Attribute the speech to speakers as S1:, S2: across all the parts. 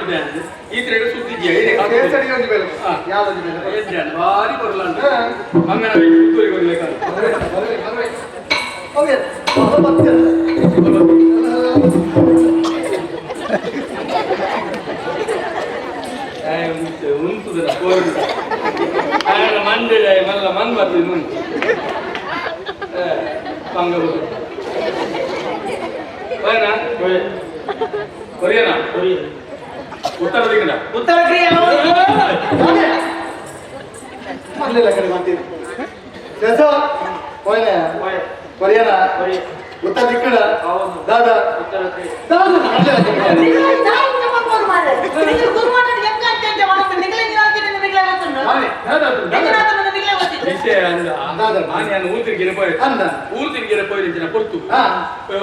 S1: ಬುಡ್ದೆ ಈ ತ್ರೆಡ್ ಸುದ್ದಿದ್ಯಾ ಏನೇ
S2: ಕೇಸರಿ ಒಂಜಿ ಬೇಲೆ
S1: ಹಾ.
S2: ಯಾವ್ದು ಬೇಲೆ
S1: ಎಡ್ಡೆ ಭಾರಿ ಬರಲ್ಲ
S2: ಹಾ.
S1: ಮಂಗನ ಪುತ್ತೂರಿಗೆ ಹೋಗ್ಲಿಕ್ಕೆ
S2: ಬರ್ಬೇಕು, ಬರ್ಬೇಕು, ಬರ್ಬೇಕು. ಹೋಗಿ, ಹೊಸ ಬರ್ತೀರ.
S1: ಉಂತುದರ ಕೋರು ಆಯನ ಮಂಡೆಡ ಮಲ್ಲ ಮನ್ ಬರ್ತೀನಿ ಉಂಟು ಮಂಗ ಹೋಯನಾ ಕೊರಿಯನಾ ಉತ್ತರ ದಿಕ್ಕಡ
S3: ಉತ್ತರ ಕ್ರಿಯೆ
S2: ಅದೇ. ಮಾಡ್ಲಿಲ್ಲ ಕಡೆ ಮಾಡ್ತೀರಿ ಕೆಲಸ ಹೋಯ್ನೆ ಕೊರಿಯನ ಉತ್ತರ ದಿಕ್ಕಡ ದಾದಾ ದಾದಾ ಮಾಡ್ಲಿಲ್ಲ ಕಡೆ
S1: ಮಾನೆ, ವಿಷಯ ಅಂದ
S2: ದಾದಾ.
S1: ಮಾನೆ ಊರು ತಿರುಗಿನ ಪೋಯ್
S2: ಅಂದ.
S1: ಊರು ತಿರುಗಿನ ಪೋಯ್ ಇಂಚಿನ ಪೊರ್ತು
S2: ಹಾ.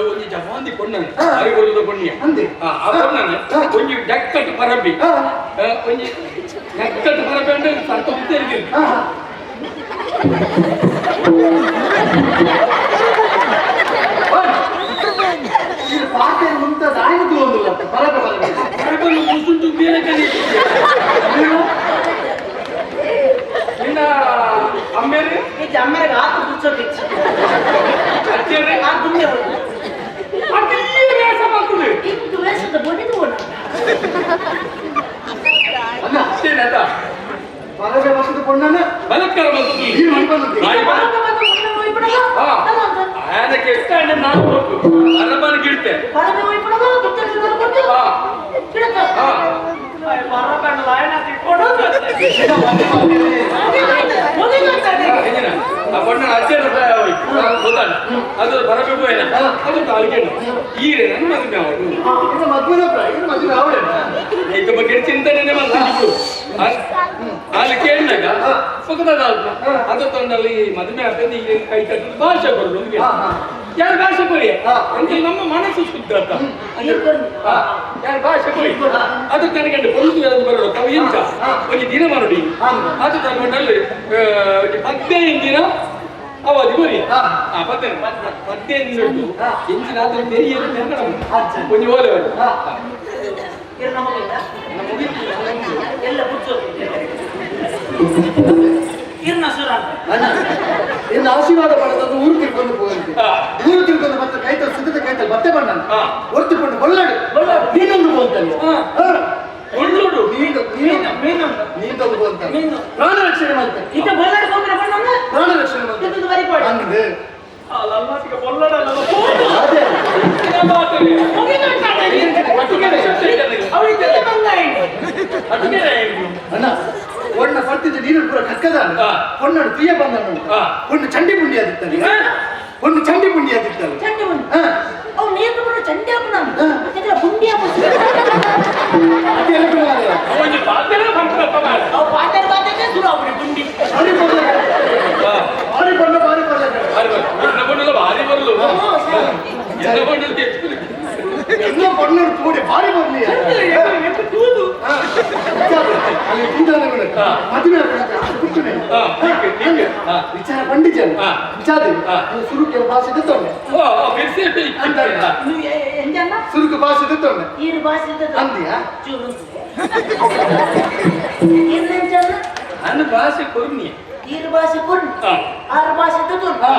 S1: ಒಂಜಿ ಜಪಾನ್ದಿ ಪೊಣ್ಣನ್
S2: ಹಾ.
S1: ಅರಿ ಕೊಲ್ಲದ ಪೊಣ್ಣಿಯ
S2: ಅಂದೆ.
S1: ಆ ಪೊಣ್ಣನ್
S2: ಹಾ.
S1: ಒಂಜಿ ಡಕ್ಕಟ್ಟು ಪರಬಿ
S2: ಹಾ.
S1: ಒಂಜಿ ಡಕ್ಕಟ್ಟು ಪರಬಿ ಅಂದ್ರೆ ಸರ್ತ ಉತ್ತೇರಿ
S2: ಹಾ, ಹಾ. ಓಯ್. ಈ ಪಾತೆ ಮುಂತ ದಾಯಿನ ತೂವೊಂದುಲ್ಲ ಬರಬೆ ಬರಬೆ
S1: ಪರಬನ್ನು ಮುಸುಂಟು ಬೇರೆ ಕಲಿ ನಿನ್ನ ಅಮ್ಮೇರು
S3: ಅಮ್ಮರಿಗೆ ಆತು ಕೂರ್ಚೋಕಿಚ್ಚು
S1: ಅಜ್ಜೇರು
S3: ಆ ದುಂಡೆ ಹೋಗಿ
S1: ಅದು ಈ ವೇಷ ಬರ್ತದೆ
S3: ಇಂದು ವೇಷದ ಬೊಡಿದು ಹೋಣ
S2: ಅಣ್ಣ
S1: ಅಷ್ಟೇನದ
S2: ಬರಬೆ ವರ್ಷದ ಪೊಣ್ಣನ
S1: ಬಲತ್ಕಾರ ಬಂತು
S2: ಈ ಮಲ್ಪಂದು
S1: ನಾಯಿ ಬಲ ಆಯನ ಕೆಟ್ಟ ಅಣ್ಣ ನಾನು ಕೊಟ್ಟು ಅರಮನೆ ಗಿಡ್ತೆ ಹಾ. ಹಾ. ಎಂಜಿನ ಆ ಪೊಣ್ಣನ ಅಜ್ಜನ ಪ್ರಾಯ ಹೋಯ್ತು ಗೊತ್ತಲ್ಲ ಅದು ಬರಬೇಕು ಏನ ಅದು ತಾಳಿಗೆ ಈರೆ ನನ್ನ ಮದುವೆ ಅವಳು
S2: ಇನ್ನು ಮದ್ವೆದ ಪ್ರಾಯ ಇನ್ನು ಮದುವೆ ಅವಳೇ
S1: ಈಗ ಬಗ್ಗೆ ಚಿಂತನೆ ಮಾಡ್ತಿದ್ರು ಅಲ್ಲಿ ಕೇಳಿದಾಗ ಪಕ್ಕದ ಅದು ತಂದಲ್ಲಿ ಮದುವೆ ಆಗ್ತದೆ ಈಗ ಕೈ ತಟ್ಟಲು ಭಾಷೆ ಬರಲು ನಮ್ಗೆ.
S2: ಹಾ, ಹಾ.
S1: ಯಾರು ಭಾಷೆ ಕೊಡಿ
S2: ಹಾ.
S1: ಅಂದ್ರೆ ನಮ್ಮ ಮನಸ್ಸು ಶುದ್ಧ ಅಂತ ಅಂದ್ರೆ ಹಾ, ಯಾರು ಭಾಷೆ ಕೊಡಿ ಅದು ನನಗೆ ಒಂದು ಬರಲು ತಾವು ಎಂತ ಒಂದು ದಿನ ಮಾಡಿ
S2: ಹಾ.
S1: ಅದು ತಗೊಂಡಲ್ಲಿ 15 ದಿನ ಅವಧಿ ಬರಿ
S2: ಹಾ.
S1: ಆ 15 15 ದಿನ ಉಂಟು ಎಂಚಿನ ಆದ್ರೆ ತೆರಿಯಲು ನೆನಪು
S2: ಅಚ್ಚ.
S1: ಒಂದು ಓಲೆ ಓಲೆ.
S2: ಹಾ.
S3: ಎಲ್ಲ ಇರ್ನ ಸುರ
S2: ಅಣ್ಣ, ಇನ್ನು ಆಶೀರ್ವಾದ ಪಡೆದದ್ದು ಊರು ತಿಳ್ಕೊಂಡು ಹೋಗಂತೆ
S1: ಹಾ.
S2: ಊರು ತಿಳ್ಕೊಂಡು ಮತ್ತೆ ಕೈತಲ್ ಸಿದ್ಧತೆ ಕೈತಲ್ ಮತ್ತೆ ಬಣ್ಣ
S1: ಹಾ.
S2: ಒರ್ತಿಕೊಂಡು ಬೊಲ್ಲಾಡು
S3: ಬೊಲ್ಲಾಡು.
S2: ನೀನೊಂದು ಹೋಗ್ತಾನೆ
S1: ಹಾ. ಒಳ್ಳುಡು
S2: ನೀನು ನೀನು
S3: ಮೀನು
S2: ನೀನೊಂದು ಹೋಗ್ತಾನೆ
S3: ಮೀನು.
S2: ಪ್ರಾಣ ರಕ್ಷಣೆ ಮಾಡ್ತಾನೆ
S3: ಇತ್ತ ಬೊಲ್ಲಾಡು ಕೊಂದ್ರೆ ಬಣ್ಣನ
S2: ಪ್ರಾಣ ರಕ್ಷಣೆ ಮಾಡ್ತಾನೆ
S3: ಇದ್ದದ್ದು ಬರಿ ಕೊಡು.
S2: ಅಂದೆ
S1: ಅಲ್ಲಲ್ಲಿಗೆ ಬೊಲ್ಲಡಲ್ಲ
S2: ಅದೇ ಅಣ್ಣ ಒಣ್ಣ ಪರ್ತಿದ್ದ ನೀರು ಪೂರ ಕಕ್ಕದಾನ
S1: ಹಾ.
S2: ಹೊಣ್ಣಡು ತುಯ್ಯ ಬಂದನು
S1: ಹಾ.
S2: ಹೊಣ್ಣು ಚಂಡಿ ಪುಂಡಿ ಆದಿತ್ತಾನೆ
S1: ಹಾ.
S2: ಹೊಣ್ಣು ಚಂಡಿ ಪುಂಡಿ ಆದಿತ್ತಾನೆ
S3: ಚಂಡಿ ಉಂಟು
S2: ಹಾ.
S3: ಅವು ನೀರು ಬಿಡು ಚಂಡಿ ಹಾಕು ನಾನು
S2: ಹಾ.
S3: ಯಾಕಂದ್ರೆ ಪುಂಡಿ ಹಾಕು
S2: ಅದೇ ಎಲ್ಲ ಮಾರ್ರೆ.
S3: ಅವು ಪಾತ್ರೆ ಪಾತ್ರೆ ಸುರು ಆಗ್ಬಿಡಿ ಪುಂಡಿ
S2: ಭಾರಿ ಪರ್ಲ ಭಾರಿ ಪರ್ಲ ಭಾರಿ ಪರ್ಲ ಎಲ್ಲ ಪೊಣ್ಣರು ತೋಡಿ ಭಾರಿ ಬರ್ಲಿ ಅಲ್ಲಿ ತೂದಾನ ಕೂಡ
S1: ಹಾ.
S2: ಮದುವೆ ಆಗ್ಬಿಡುತ್ತೆ. ಅದು ಕುಟ್ಟುನೆ.
S1: ಹಾ, ಹೀಗೆ, ಹೀಗೆ. ಹಾ.
S2: ವಿಚಾರ ಪಂಡಿಜನ
S1: ಹಾ.
S2: ವಿಚಾರ
S1: ಹಾ.
S2: ಸುರುಕೆ ಭಾಷೆ ತೊಂಡೆ
S3: ನೀವು ಎಂಜನ್ನ
S2: ಸುರುಕು ಭಾಷೆ ತೊಂಡೆ
S3: ಈರು ಭಾಷೆ ಇದ್ದದ್ದು.
S2: ಅಂದ್ಯಾ
S3: ಚೂರು ಇರ್ನೆಂಚನ್ನ
S1: ನನ್ನ ಭಾಷೆ ಕೊರ್ನಿ
S3: ಈರು ಭಾಷೆ ಕೊಡ್
S1: ಹಾ.
S3: ಆರು ಭಾಷೆ ಇದ್ದದ್ದು
S1: ಹಾ.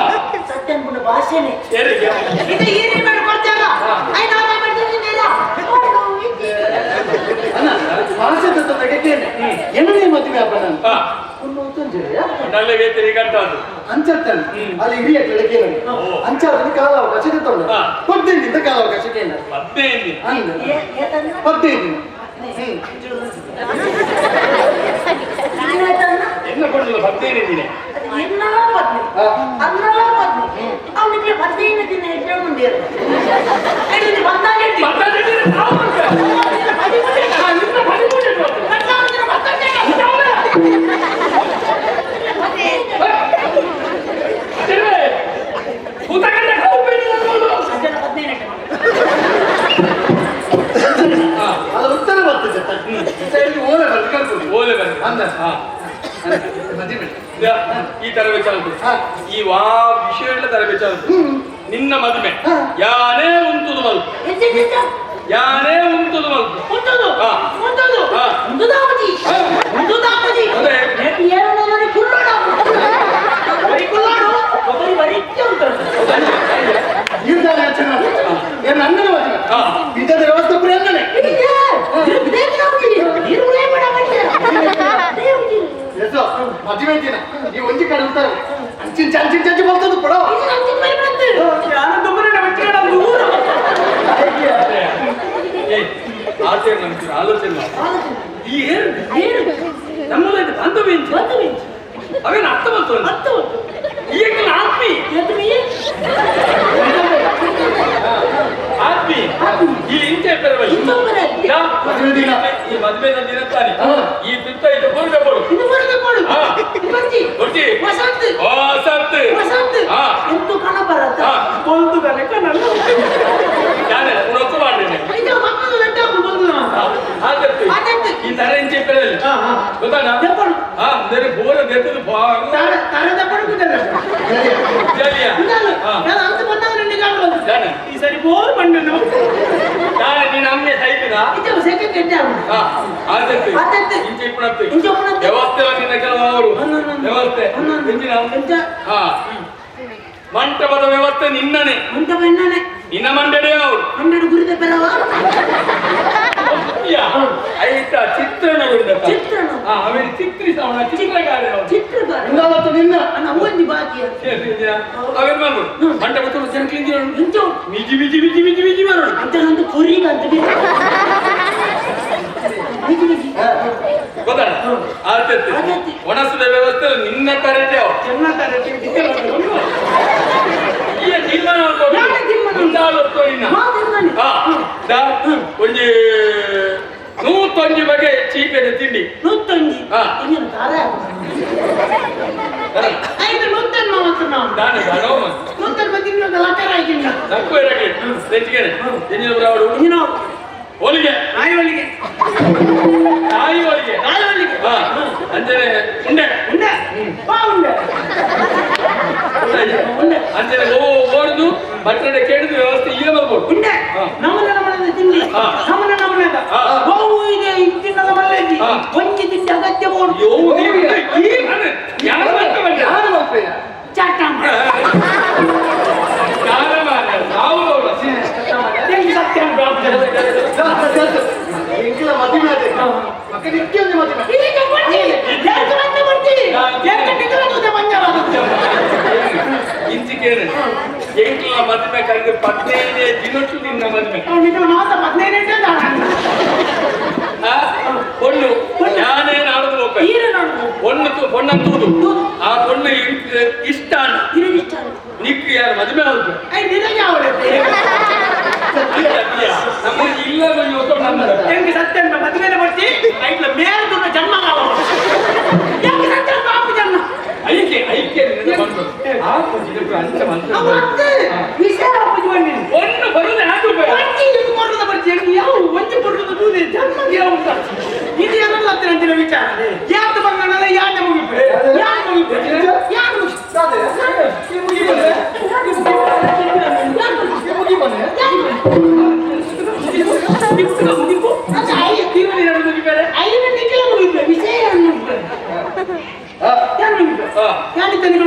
S3: ಸತ್ಯನ್ ಪುಣ್ಯ ಭಾಷೆನೆ
S1: ಏರಿಗೆ
S3: ಇದು ಈರಿ ಮಾಡಿ ಕೊಡ್ತಾರ
S1: ಹಾ.
S3: I ನಾವು ಮಾಡ್ತೀನಿ
S2: ಅಣ್ಣ ಭಾಷೆ ತೊಂದರೆ ಕೇಳಿ ಎಣ್ಣೆ ಮದುವೆ ಹಬ್ಬ ನಾನು
S1: ಹಾ
S2: ತೊಂದರೆ
S1: ನಲ್ಲ ವೇತರಿ ಕಟ್ಟಾದು
S2: ಅಂಚತ್ತಾನೆ
S1: ಹ್ಮ್.
S2: ಅಲ್ಲಿ ಹಿರಿಯ ಕೆಳಗೆ
S1: ಓ.
S2: ಅಂಚಾದಲ್ಲಿ ಕಾಲಾವಕಾಶ ತೊಂಡೆ
S1: ಹಾ.
S2: 15 ದಿನದ ಕಾಲಾವಕಾಶ ಕೇಳ
S1: 15 ದಿನ
S2: ಅಂದ
S3: ಏತನ್ನ
S2: 15 ದಿನ ಹ್ಮ್
S3: ಏತನ್ನ
S1: ಎನ್ನ ಕೊಡಲಿಲ್ಲ 15 ದಿನ
S3: ಎನ್ನಾ ಪತ್ನಿ
S2: ಹಾ.
S3: ಅನ್ನಾ ಪತ್ನಿ ಅವನಿಗೆ 15 ದಿನ ಇಟ್ಟರೆ ಮುಂದೆ ಬಂದಾಗ
S1: 15 ದಿನ ಸಾವು ಅಂತ. ಹಾ, ನಿನ್ನ 13 ದಿನ. ಅದೇ. ಊಟಗಂಡ ಕಾವು ಬೇಡ ಅನ್ನೋದು. ಹಾ,
S2: ಅಲ್ಲ ಉತ್ತರ ಬರ್ತದೆ ಸೈಡ್ಗೆ ಓಲೆ ಬರ್ದು ಕಳ್ಕೊಂಡು
S1: ಓಲೆ ಬಂದು.
S2: ಅಂದ.
S1: ಹಾ.
S2: ಮದುವೆ
S1: ಯಾ, ಈ ತರ ವಿಚಾರ ಉಂಟು.
S2: ಹಾ.
S1: ಈ ವಾ ವಿಷಯ ಎಲ್ಲ ತರ ವಿಚಾರ ಉಂಟು.
S2: ಹ್ಮ್.
S1: ನಿನ್ನ ಮದುವೆ
S2: ಹಾ.
S1: ಯಾನೇ ಉಂಟು ಮಲ್ ಯಾನೇ ಉಂಟುದು ಮಲ್ಪ
S3: ಉಂಟುದು ಉಂಟುದು ಉಂಟುದಾವಜಿ ಉಂಟುದಾವಜಿ ಏನು ಕುಲ್ಲೋಡ ಬರಿ ಕುಲ್ಲಾಡು ಒಬ್ಬರಿ ಬರಿಕ್ಕೆ ಉಂಟು
S2: ಇರ್ತಾನೆ ಚೆನ್ನಾಗಿ ಏನು ಅಣ್ಣನ ಮದುವೆ ಇದ್ದದ ವ್ಯವಸ್ಥೆ ಪೂರ ಅಣ್ಣನೇ ಎಸೋ ಮದುವೆ ದಿನ ಈ ಒಂಜಿ ಕಡೆ ಉಂಟಾರೆ ಅಂಚಿನ ಅಂಚಿನ ಚಂಚಿ ಬರ್ತದೆ ಪಡೋ
S1: ಆಲೋಚನೆ ಈ ಏನು ನಮ್ಮಲ್ಲಿ ಬಾಂಧವ್ಯ ಅವೇನು ಅರ್ಥ ಬಂತು ಅರ್ಥ ಈಗ ಆತ್ಮೀ ಆತ್ಮೀ ಈ ಇಂಚೆ ಈ ಮದುವೆ ದಿನ ತಾನೆ ಈ ತುತ್ತ ಇದು ಪೂರ್ಣ ಕೊಡು ವಸಂತ
S3: ಎಂತು ಕಣ ಬರತ್ತ ಕೊಲ್ದು ಕಣ ಕಣ
S1: ನಾನು ಮಾಡ್ತೇನೆ ಈ ತರ ಇಂಚೆ ಗೊತ್ತಾಗ ಹಾ ಅಂದರೆ ಬೋರ ದೆತ್ತದು
S3: ಈ ಸರಿ ಬೋರ್ ಮಣ್ಣು
S1: ನಾನು ನೀನು ಅಮ್ಮೆ ಸೈತದ ಇಂಚೆ ಇಪ್ಪಣತ್ತು ವ್ಯವಸ್ಥೆ ನಿನ್ನ ಕೆಲವು ಅವರು ವ್ಯವಸ್ಥೆ ಹಾ ಮಂಟಪದ ವ್ಯವಸ್ಥೆ ನಿನ್ನನೆ
S3: ಮಂಟಪ ಎನ್ನನೆ
S1: ನಿನ್ನ ಮಂಡಳಿ ಅವರು
S3: ಮಂಡಳಿ ಗುರಿದ ಪೆರವ
S1: ಐತ ಚಿತ್ರಣ
S3: ಚಿತ್ರಣ
S1: ಅವನು ಚಿತ್ರಿಸವಣ ಚಿತ್ರಕಾರ
S3: ಚಿತ್ರಕಾರ
S2: ನಿನ್ನ
S3: ಅಣ್ಣ ಒಂಜಿ ಬಾಕಿ
S1: ಅವೇನ್ ಮಾಡ್ಬೋದು ಮಂಟಪ ತುಂಬ ಜನಕ್ಲಿಂಜಿ ಮಿಜಿ ಮಿಜಿ ಮಿಜಿ ಮಿಜಿ ಮಿಜಿ ಬರೋಣ
S3: ಅಂತ ನಂದು ಕೊರಿಗ ಅಂತ ಮಿಜಿ ಮಿಜಿ
S1: ಗೊತ್ತಾಡ ಆತತ್ತೆ ಒಣಸದ ವ್ಯವಸ್ಥೆ ನಿನ್ನ ಕರೆಟೆ ಅವರು
S3: ಚೆನ್ನ ಕರೆಟೆ
S1: ಈ ತೀರ್ಮಾನ ಒಂಜಿ ನೂತೊಂಜಿ ಬಗೆ ಚೀಪೆದ ತಿಂಡಿ
S3: ನೂತೊಂಜಿ ಐದು ನೂತನ್ ಮಾತ್ರ ನಾವು
S1: ದಾನೆ ದಾನೋ
S3: ನೂತನ್ ಬಗ್ಗೆ ಲಕರ ಆಗಿಲ್ಲ
S1: ತಪ್ಪು ಇರಲಿ ಹೆಚ್ಚಿಗೆ ಎಂಜಿನ ಅವಳು ಹೋಳಿಗೆ
S3: ನಾಯಿ ಹೋಳಿಗೆ
S1: ನಾಯಿ ಹೋಳಿಗೆ
S3: ನಾಯಿ ಹೋಳಿಗೆ
S1: ಅಂಜನೆ ಉಂಡೆ
S3: ಉಂಡೆ ಬಾ ಉಂಡೆ
S1: ಉಂಡೆ ಅಂಜನೆ ಓ ಓಡುದು ಬಟ್ಟೆ ಕೇಳಿದ ವ್ಯವಸ್ಥೆ ಇಲ್ಲೇ ಬರ್ಬೋದು
S3: ಉಂಡೆ ನಮ್ಮನೆ ನಮ್ಮನೆ ತಿಂಡಿ ನಮ್ಮನೆ ನಮ್ಮನೆದ ಗೋವು ಇದೆ ತಿನ್ನದ ಮಲ್ಲೇಜಿ ಒಂಜಿ ತಿಂಡಿ ಅಗತ್ಯ ಬೋಡು
S1: ಯಾರು
S2: ಯಾರು ಮಲ್ಪೆಯ
S3: ಚಾಟ
S2: ಎಂಕಿಲ ಮದುವೆ ಆದ ಮಕ್ಕ ನಿತ್ಯ ಒಂದು ಮದುವೆ
S1: ಇಂಚಿಕೇನೆ ಎಂಕ್ಲ ಮದುವೆ ಕರೆದು 15 ದಿನಟ್ಟು ನಿನ್ನ ಮದುವೆ பொண்ணு நானே நடந்து போப்பேன் பொண்ணு பொண்ணு தூது ಆ பொண்ணு ಇಷ್ಟ ನಿಕ್ಕು ಯಾರು ಮದುವೆ ಆಗುತ್ತೆ ನಮ್ಮ ಇಲ್ಲ
S3: ಎಂಗೆ ಸತ್ಯ ಮದುವೆನ ಬರ್ತಿ ಐಟ್ಲ ಮೇಲ್ ದುಡ್ಡು ಜನ್ಮ ಯಾಕೆ ಸತ್ಯ ಬಾಪು ಜನ್ಮ
S1: ಐಕೆ ಐಕೆ ಬಂದು ಆ ಪೂಜೆ ಅಂಚ ಬಂತು
S3: ವಿಷಯ ಪೂಜೆ ಬನ್ನಿ
S1: ಒಂದು ಬರುದೇ ಆತು
S3: ಒಂಜಿ ಇದು ಕೊಡುದ ಬರ್ತಿ ಯಾವ ಒಂಜಿ ಕೊಡುದ ದೂದೆ ಜನ್ಮ ಯಾವ ಇದು ಏನಲ್ಲ ಹತ್ತಿರ ಅಂತಿನ ವಿಚಾರ ಯಾಕೆ ಬಂಗಣಲ್ಲ ಯಾಕೆ ಮುಗಿಪೆ ಯಾಕೆ ಮುಗಿಪೆ ಯಾಕೆ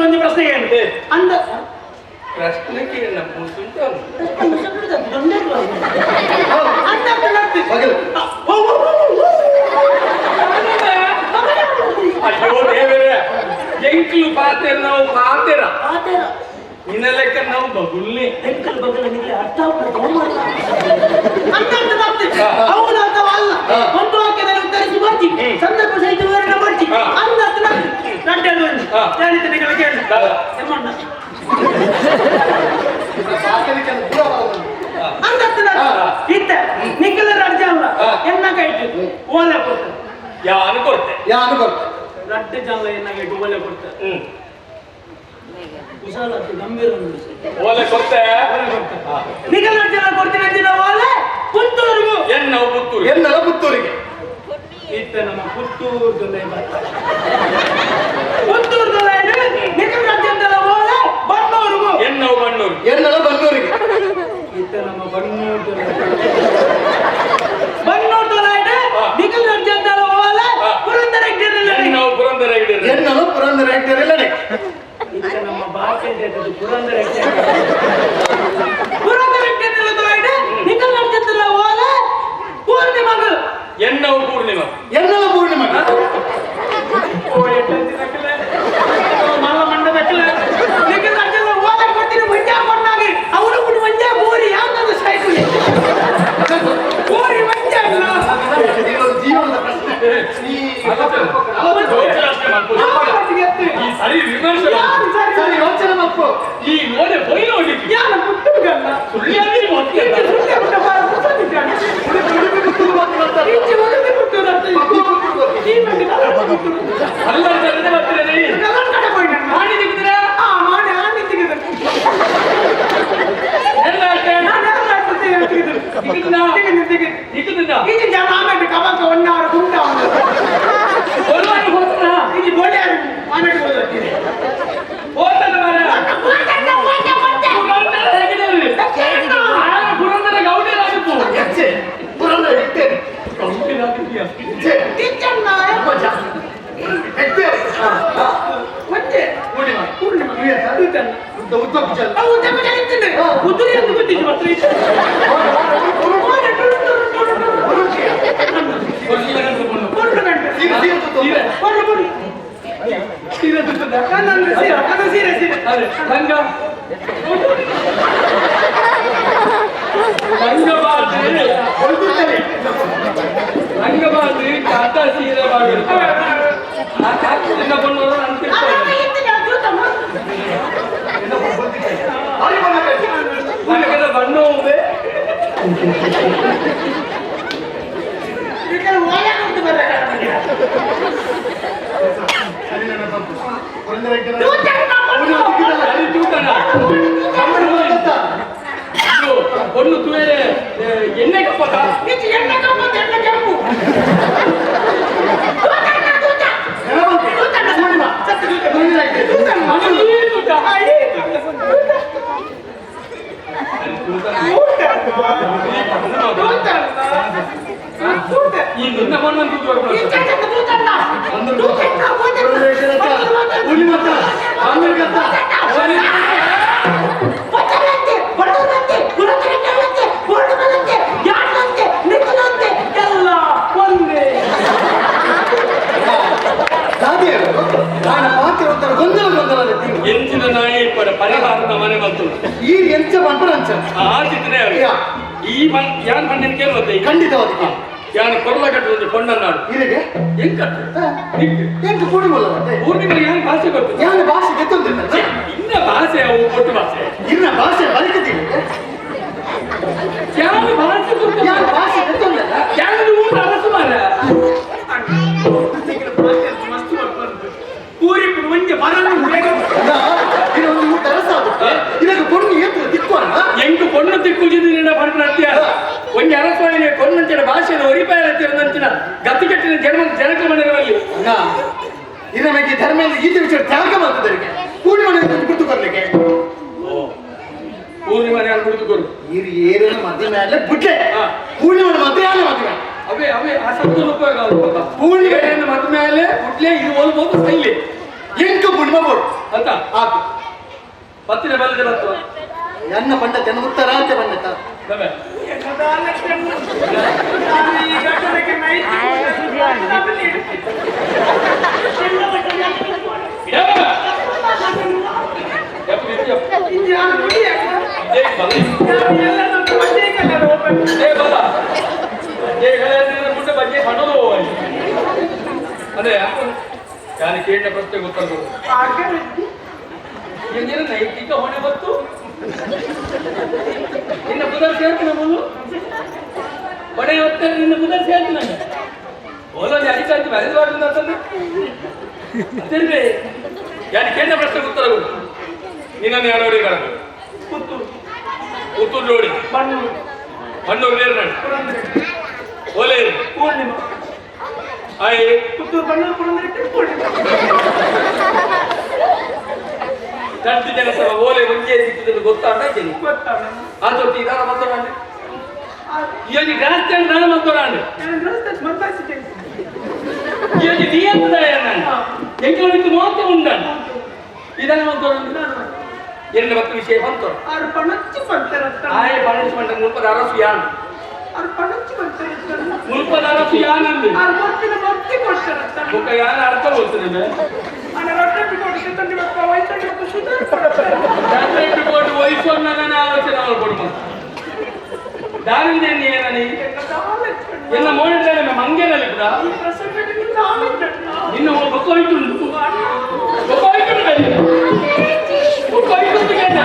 S3: ಒಂದು ಪ್ರಶ್ನೆ ಏನು ಅಂದ
S1: ಪ್ರಶ್ನೆ ಕೇಳ ಅಯ್ಯೋ ದೇವರೇ ಎಂಕ್ಲು ಪಾತೇರ ನಾವು ಪಾತೇರ ನಿನ್ನ ಲೆಕ್ಕ ನಾವು ಬಗುಲ್ನಿ
S3: ಎಂಕಲ್ ಬಗಲ ನಿಮಗೆ ಅರ್ಥ ಹೌದು ಅಥವಾ ಅಲ್ಲ ಒಂದು ವಾಕ್ಯದಲ್ಲಿ ಉತ್ತರಿಸಿ ಬರ್ತಿ ಸಂದರ್ಭ ಸಹಿತ ವಿವರಣೆ ಬರ್ತಿ ಅಂದ ಇತ್ತ ನಿಖಲ ರಡ್ಜಲ್ಲ ಎನ್ನ ಕೈಟ್ ಓಲೆ ಕೊಡ್ತ
S1: ಯಾನು ಕೊಡ್ತೆ
S2: ಯಾನು ಕೊಡ್ತೆ
S3: ರಡ್ಡು ಜನ ಎನ್ನ ಕೈಟ್ ಓಲೆ ಕೊಡ್ತೆ ಕುಶಾಲಕ್ಕೆ ಗಂಭೀರ
S1: ಓಲೆ ಕೊಡ್ತೆ
S3: ನಿಖಲ ರಡ್ಜಲ್ಲ ಕೊಡ್ತೀನಿ ಅಂದಿನ ಓಲೆ ಪುತ್ತೂರಿಗೂ
S1: ಎನ್ನವು ಪುತ್ತೂರು
S2: ಎನ್ನಲ ಪುತ್ತೂರಿಗೆ
S3: ಇತ್ತ ನಮ್ಮ ಪುತ್ತೂರು ದೊಲೆ ಪುತ್ತೂರು ದೊಲೆ ನಿಖಲ ರಡ್ಜಂದಲ ಓಲೆ ಬನ್ನೂರಿಗೂ
S1: ಎನ್ನವು ಬನ್ನೂರು
S2: ಎನ್ನಲ ಬನ್ನೂರಿಗೆ
S3: ಇತ್ತ ನಮ್ಮ ಬನ್ನೂರು ದೊಲೆ
S1: ಪೂರ್ಣಿಮಾ
S2: ಎನ್ನಲ ಪೂರ್ಣಿಮಾ
S3: ಓ ಎಟ್ಟಂತಿನಕಲೆ ಮಲ್ಲ ಮಂಡದಕಲೆ ನಿಕ್ಕೆ ಅರ್ಜೆಲ್ಲ ಓಲೆ ಕೊಡ್ತೀನಿ ಮಂಜಾ ಕೊಟ್ಟಾಗಿ ಅವನು ಬಿಟ್ಟು ಮಂಜಾ ಬೋರಿ ಯಾವ್ದಾದ್ರು ಸಾಯ್ತು ಬೋರಿ ಮಂಜಾ ಅಲ್ಲ
S2: ಜೀವನದ ಪ್ರಶ್ನೆ ಈ
S1: ಈ ಸರಿ ವಿಮರ್ಶೆ
S2: ಸರಿ ಯೋಚನೆ ಮಕ್ಕಳು
S1: ಈ ನೋಡೆ ಪೊಯ್ಲು ಹೊಡಿತು
S3: ಯಾನ ಪುಟ್ಟುಗಲ್ಲ
S1: ಸುಳ್ಯಾದಿ
S3: ಈಚೆ ಸುಳ್ಯ ಪುಟ್ಟ ಬಾರ ಮುಸಲಿದ್ದಾನೆ. ಈಚೆ ಉಡುಪಿ ಪುಟ್ಟೂರು ಅಂತ ಈ ಮಂದಿ ಕನ್ನಡ ಪುಟ್ಟೂರು.
S1: ಅಲ್ಲ ಬರ್ತೀರಿ
S3: ಕನ್ನಡ ಕಡೆ ಹೋಯ್ನ.
S1: ಮಾಡಿ ತೆಗೆದ್ರ
S3: ಆ ಮಾಣೆ ಆನೆ ತೆಗೆದರು.
S1: ಎಲ್ಲ ಅಷ್ಟೇ
S3: ನಾನು ಎಲ್ಲ ತೆಗೆದರು.
S1: ತೆಗೆದ್ನಾ?
S3: ತೆಗೆದು ತೆಗೆದು.
S1: ಇಕ್ಕುದಿಲ್ಲ
S3: ಈಚೆ ಜನ ಆಮೇಲೆ ಕಬಾಕ ಒನ್ನಾರು ಗುಂಡ ಅವನು.
S1: ಒಲ್ವಾರು ಹೋಗ್ತಾನ
S3: ಈಚೆ ಬೋಳ್ಯಾರು ಆಮೇಲೆ ಹೋದತ್ತೀರಿ.
S1: ಹೋಗ್ತಾನ ಮಾರ್ರೆ. ಪುರಂದರ ಹೇಗಿದ್ದಾರೆ? ಆ ಪುರಂದರ ಗೌಡ್ಯರಾಗಿತ್ತು.
S2: ಎಚ್ಚೆ ಪುರಂದರ ಹೆಕ್ಟೇರ್
S1: ಗೌಡ್ಯರಾಗಿದ್ಯಾ?
S2: ಎಚ್ಚೆ
S3: ಟೀಚರ್ನ
S2: ಹೆಕ್ಟೇರ್
S3: ಮತ್ತೆ
S1: ಪೂರ್ಣಿಮಾ.
S3: ಪೂರ್ಣಿಮಾ. ಟೀಚರ್ನ.
S2: ಉದ್ದ ಉದ್ದ ಕುಚಲ
S3: ಆ ಉದ್ದ ಕುಚಲ ಇತ್ತಂದ್ರೆ ಉದುರಿ ಅಂತ ಗೊತ್ತಿತ್ತು ಮಾತ್ರ ಇತ್ತು. ಓಡೆ ಟುರು ಟುರು ಟುರು ಟುರು.
S1: ಕೊಡ್ಲಿಲ್ಲ ಅಂತ ಕೊಂಡು.
S3: ಕೊಡ್ಲು ಗಂಟೆ.
S2: ಸೀರೆ ಸೀರೆ ಸುತ್ತು.
S1: ಸೀರೆ.
S3: ಕೊಡ್ಲು ಕೊಡ್ಲು.
S1: ಸೀರೆ ಸುತ್ತದ?
S3: ನನ್ನ ಸೀರೆ, ನನ್ನ ಸೀರೆ, ಸೀರೆ.
S1: ಅದೇ, ಲಂಗ. ಲಂಗ ಬಾರ್ದು.
S2: ಹೊಲ್ದಿದ್ದಾರೆ.
S1: ಲಂಗ ಬಾರ್ದು, ಕಾಟ ಸೀರೆ ಬಾರ್ದು. ಆ ಕಾಟಿನಿಂದ ಬಂದವರು ಅಂತಿರ್ತಾರೆ.
S3: ಅಲ್ಲ, ಇತ್ತು, ಅದು ತಮ್ಮ.
S2: ಏನಪ್ಪ ಹೊಲ್ದಿದ್ದಾರೆ. ಭಾರಿ ಬಣ್ಣ ಕಟ್ಟಿ.
S1: ಲಂಗದ ಬಣ್ಣ ಹೋದೆ.
S3: ಬೇಕಾದ್ರೆ ಓಲೆ ಕೊಟ್ಟು ಬರ್ಬೇಕಾದ್ರೆ.
S2: ಸರಿ ನನ್ನ ತಪ್ಪು. ಪುರಂದರ ಹೆಕ್ಟೇರ್.
S3: ಟೀಚರ್ನ
S2: ಅವನು ಸಿಕ್ಕಿದ್ದಲ್ಲ.
S1: ಸರಿ ತೂಕನ.
S2: ಅವನು ಬಂದತ್ತ.
S1: ಇದು ಒಂದು ತುವೇರೆ ಎಣ್ಣೆ ಕಪ್ಪಕ
S3: ಈಚೆ ಎಣ್ಣೆ ಕಪ್ಪು, ಎಣ್ಣೆ ಕೆಂಪು. ತೂತಣ್ಣ, ತೂತ.
S2: ನೆನಪಂತೆ.
S3: ತೂತಣ್ಣ,
S2: ಪೂರ್ಣಿಮಾ.
S3: ಸತ್ತು ತೂತ.
S2: ಪುರಂದರ ಹೆಕ್ಟೇರ್.
S3: ತೂತಣ್ಣ.
S1: ಅದು ಈ ತೂತ.
S3: ಆ, ಈ ತೂತ. ತೂತ. ತೂತಣ್ಣ. ತೂತ.
S1: ಈ ನಿನ್ನ ಬಣ್ಣ ತೂತು
S3: ಈ
S1: ಬರ್ಬೋದು.
S3: ಚಂದನ ತೂತಣ್ಣ. ತೂತಣ್ಣ,
S2: ಪುರಂದರ ಹೆಕ್ಟೇರ್ ಅತ್ತ. ಪೂರ್ಣಿಮಾ ಅತ್ತ. ಆಮೇಲೆ ಅತ್ತ.
S3: ಬಚ್ಚಲಂತೆ, ಬಡವರಂತೆ, ಪುರಂದರಕ್ಕಂತೆ, ಪೂರ್ಣಿಮರಂತೆ, ಯಾಟಂತೆ, ನಿಖಿಲಂತೆ, ಎಲ್ಲ ಒಂದೇ.
S2: ದಾದಿಯರು ನಾನು ಪಾತ್ರ ಒಂಥರ ಗೊಂದಲ ಗೊಂದಲ ತಿಂದು
S1: ಎಂಚಿನ ನಾಯಿ ಪಡ ಪರಿಹಾರದ ಮನೆ ಬಂತು
S2: ಈ ಎಂಚ ಬಂಪರ ಅಂಚ
S1: ಆ ಚಿತ್ರನೇ ಅದು.
S2: ಯಾ.
S1: ಈ ಬನ್ ಯಾನ್ ಬಣ್ಣ ಕೇಳುವಂತೆ
S2: ಖಂಡಿತವಾದ
S1: ಯಾನ್ ಕೊರಲ ಕಟ್ಟುವಂತೆ ಕೊಂಡನ್ನಾಡು
S2: ಇರಿಗೆ
S1: ಹೆಂಗ್ ಕಟ್ಟು ನಿಕ್ಕು.
S2: ಎಂಟು ಪೂರ್ಣಿಮಲ್ಲ ಮತ್ತೆ
S1: ಪೂರ್ಣಿಮೆ ಯಾನ್ ಭಾಷೆ ಕೊಟ್ಟು
S2: ಯಾನ ಭಾಷೆ ಗೊತ್ತೊಂದಿಲ್ಲ
S1: ಇನ್ನ ಭಾಷೆ ಅವು ಒಟ್ಟು ಭಾಷೆ
S2: ಇನ್ನ ಭಾಷೆ ಬದುಕುತ್ತೀವಿ
S1: ಯಾನ್ ಭಾಷೆ ಗೊತ್ತಿಲ್ಲ.
S2: ಯಾನ ಭಾಷೆ ಗೊತ್ತೊಂದಿಲ್ಲ
S1: ಯಾನ್ ಊಟ ಅರಸು ಮಾರ
S3: ಮಸ್ತ್ ಬರ್ಬಾರ್ದು. ಊರಿಪ್ಪು ಒಂಜೆ ಬರಲು ಬೇಗ
S2: ಇದು ಒಂದು ಊಟ ಅರಸ ಆಗುತ್ತೆ ಇದಕ್ಕೆ ಪೊಣ್ಣು ಎತ್ತು ತಿಕ್ಕೋಣ
S1: ಎಂಕು ಪೊಣ್ಣು ತಿಕ್ಕುಜಿದ ಪರ್ಪನ ಅತ್ಯ ಒಂಜಿ ಅರಸವಾಯಿನ ಕೊನ್ನಂಚಿನ ಭಾಷೆನ ಒರಿಪಾಯ ತಿರುನಂಚಿನ ಗತಿಗೆಟ್ಟಿನ ಜನ್ಮ ಜನಕಲ ಮನೆಯಲ್ಲಿ
S2: ಅಣ್ಣ ಇನ್ನ ಬಗ್ಗೆ ಧರ್ಮ ಈತ ವಿಚಾರ ತ್ಯಾಗ ಮಾಡ್ತದರಿಗೆ ಪೂರ್ಣಿಮೆ ಗುರ್ತು ಕೊಡ್ಲಿಕ್ಕೆ
S1: ಪೂರ್ಣಿಮೆ ಯಾರು ಕುಡಿದುಕೊರು
S2: ನೀರು ಏರಿನ ಮಧ್ಯ ಮೇಲೆ ಬಿಟ್ಲೆ
S1: ಹಾ.
S2: ಪೂರ್ಣಿಮೆ ಮಧ್ಯ ಆನೆ ಮದುವೆ
S1: ಅವೇ ಅವೇ ಆ ಸತ್ತು ಉಪಯೋಗ ಆಗುತ್ತೆ
S2: ಪೂರ್ಣಿಮೆ.
S1: ಮದ್ದ ಮೇಲೆ ಹುಟ್ಲೆ ಇದು ಓದ್ಬೋದು ಸೈಲಿ
S2: ಎಂಟು ಪೂರ್ಣಿಮಾ ಬೋರ್ಡ್
S1: ಅಂತ
S2: ಆತು
S1: ಪತ್ತಿನ ಬಲ್ಲದೆ ಬತ್ತು
S2: ನನ್ನ ಪಂಡತ ನನ್ನ ಉತ್ತರಾಂತ್ಯ ಪಂಡತ
S1: ದವೆ. ಯಾವ? ಯಪ್ಪ, ಯಪ್ಪ, ಯಪ್ಪ. ಏ ಬಲ್ಲ. ಏ ಬಲ್ಲ. ಏ ಕಲೆ ಮುಂದೆ ಬಗ್ಗೆ ಹಣದು ಹೋಗಿ. ಅದೇ ಯಾರು ಕೇಳಿದ ಪ್ರಶ್ನೆ ಗೊತ್ತಾಗ್ಬೋದು ಎಂದಿನ ನೈತಿಕ ಹೊಣೆ ಗೊತ್ತು ನಿನ್ನ ಬುಧರ್ ಸೇರ್ತೀನಿ ಮೊದಲು ಹೊಣೆ ಹೊತ್ತಾರೆ ನಿನ್ನ ಬುಧರ್ ಸೇರ್ತೀನಿ ನಾನು ಓಲೊಂದು ಅಡಿಕಾಯ್ತು ಬರೆದು ಅಂತಂದ್ರೆ ತಿರ್ಗಿ ಯಾರು ಕೇಳಿದ ಪ್ರಶ್ನೆ ಉತ್ತರ ಕೊಡು ನಿನ್ನನ್ನು ಯಾರು ನೋಡಿ ಕಣ ಪುತ್ತೂರು ನೋಡಿ ಬಣ್ಣೂರು ನೇರು ನಾಡು ಓಲೆ
S3: ಪೂರ್ಣಿಮಾ
S1: ಆಯ್
S3: ಪುತ್ತೂರು ಬಣ್ಣೂರು ಪುರಂದರ ಪೂರ್ಣಿಮಾ
S1: ತಟ್ಟು ಜನ ಸಹ ಓಲೆ ಒಂದೇ ಸಿಕ್ಕಿದ್ರೆ ಗೊತ್ತಾಗ್ತಾ ಇದ್ದೀನಿ
S3: ಗೊತ್ತಾಗ
S1: ಆತೊಟ್ಟು ಇದಾರ ಮಾತಾಡಂడి ಈ ಜಾಸ್ತಿ ಅಂದ್ರೆ ನಾನು ಮಾತಾಡಂడి ಈ ನೀ ಅಂತ ಎಂಕಲ ಬಿಟ್ಟು ಮೋತೆ ಉಂಡಾಂಡ ಇದನ್ನ ಮಾತಾಡಂడి ಎರಡು ಮತ್ತು ವಿಷಯ ಬಂತು
S3: ಆರು ಪಣಚ್ಚಿ ಪಂತರ
S1: ಆಯೆ ಪಣಚ್ಚಿ ಪಂಡ ಮುಲ್ಪದ ಅರಸು ಯಾನ್
S3: ಅವ್ರು ಪಣಚ್ಚು ಬರ್ತಾರೆ
S1: ಮುಲ್ಪದ ಯಾನಂದು
S3: ಅವ್ರು ಗೊತ್ತಿನ ಭಕ್ತಿ ಕೊಡ್ತಾರೆ
S1: ಬೊಕ್ಕ ಯಾನ ಅರ್ಥ ಹೋಗ್ತದೆ
S3: ಅಣ್ಣ ರೊಟ್ಟಿ ಕೊಟ್ಟು ತಂಡಿ ಬಪ್ಪ ವಯಸ್ಸು ಸುಧಾರ ಕೊಡ್ತಾರೆ
S1: ಜಾತ್ರೆ ಕೊಟ್ಟು ವಯಸ್ಸು ಆಲೋಚನೆ ಮಾಡ್ಕೊಡು ದಾನಿಂದ ಏನನಿ ಎಲ್ಲ ಮೋಡಿದ್ದಾರೆ ಮಂಗೇನಲ್ಲಿ ಕೂಡ
S3: ಈ ಪ್ರಸಂಗದಲ್ಲಿ
S1: ನಿನ್ನ ಬೊಕ್ಕ ಹೋಯ್ತುಂಟು ಬೊಕ್ಕ ಹೋಯ್ತುಂಟು ಬೊಕ್ಕ ಹೋಯ್ತುಂಟು ಕೇಳ.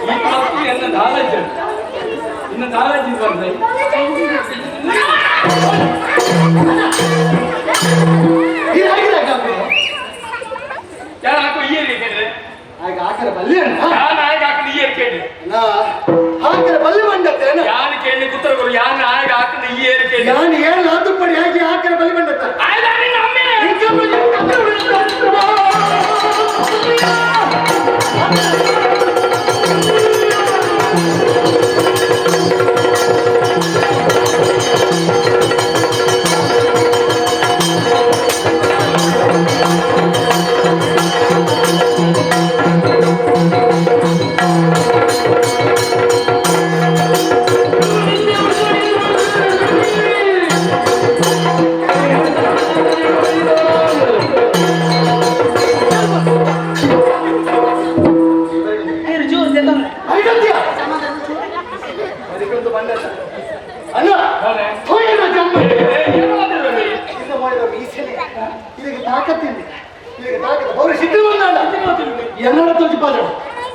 S1: ಈ ಮಕ್ಕಳು ಎನ್ನ ನಾಲೆಜ್ ಇನ್ನ ನಾಲೆಜ್ ಇದು ಬಂದ್ರೆ
S2: ಇದು ಹಾಕಿದ ಕಾಪಿ
S1: ಯಾರು ಹಾಕೋ ಈ ಏರಿಯಾ ಕೇಳಿದ್ರೆ
S2: ಆಗ ಹಾಕರ ಬಲ್ಲಿ ಅಣ್ಣ
S1: ಯಾರು ಆಗ ಹಾಕಿದ ಈ ಏರಿಯಾ ಕೇಳಿ
S2: ನಾ ಹಾಕರ ಬಲ್ಲಿ ಬಂಡತ್ತೆ ಅಣ್ಣ
S1: ಯಾರು ಕೇಳಿ ಉತ್ತರ ಕೊಡು ಯಾರು ಆಗ ಹಾಕಿದ ಈ ಏರಿಯಾ ಕೇಳಿ
S2: ನಾನು ಹೇಳ ತುಪ್ಪಡಿ ಹಾಕಿ ಹಾಕರ ಬಲ್ಲಿ ಬಂಡತ್ತ
S1: ಆಯ್ತಾ ನಿನ್ನ ಅಮ್ಮನೇ?
S2: ಅಣ್ಣ
S1: ಹೌದೇ?
S2: ಹೋಗಿಲ್ಲ ಜಂಬ
S1: ಏ, ಏನು ಮಾತಾಡ್ಬೇಕು?
S2: ಇನ್ನ ಮಾಡಿದ ಮೀಸೆನೆ ಇದಕ್ಕೆ ತಾಕತ್ತಿಲ್ಲ ಇದಕ್ಕೆ ತಾಕತ್ತು ಅವರು ಸಿಟ್ಟು ಬಂದಾಣ ಎನ್ನಡ ತೋಚಿ ಪಾದ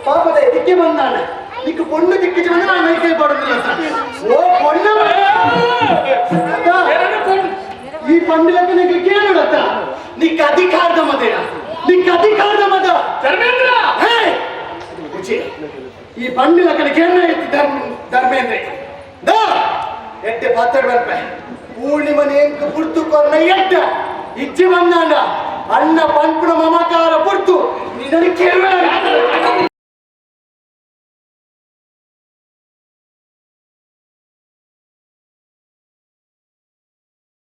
S2: ಪಾಪದ ದಿಕ್ಕಿ ಬಂದಾಣ ನಿಕ್ಕು ಪೊಣ್ಣು ದಿಕ್ಕಿಚಿ ಬಂದ ನಾನು ಮೈ ಕೈ ಪಾಡೋದಿಲ್ಲ ಓ ಪೊಣ್ಣ ಅಕ್ಕ,
S1: ಯಾರನ್ನು ಕೊಂಡು
S2: ಈ ಪಂಡಿಲಕ್ಕ ನಿಕ್ಕೆ ಕೇಳುಡತ್ತ ನಿಕ್ಕ ಅಧಿಕಾರದ ಮದೆಯ ನಿಕ್ಕ ಅಧಿಕಾರದ ಮದ
S1: ಧರ್ಮೇಂದ್ರ
S2: ಹೇ ಉಚ್ಚಿ ಈ ಪಂಡಿಲಕ್ಕನ ಕೇಳ ಧರ್ಮ ಧರ್ಮೇಂದ್ರ ದಾ ಎಟ್ಟೆ ಪಾತ್ರೆ ಬರ್ಪೆ ಪೂರ್ಣಿಮನೇಂಕ ಪುರ್ತು ಕೊರ್ನ ಎಟ್ಟ ಇಚ್ಚಿ ಬಂದಾಂಡ ಅಣ್ಣ ಪಂಪುನ ಮಮಕಾರ ಪುರ್ತು ನಿನ್ನನ್ನು ಕೇಳುವೆ.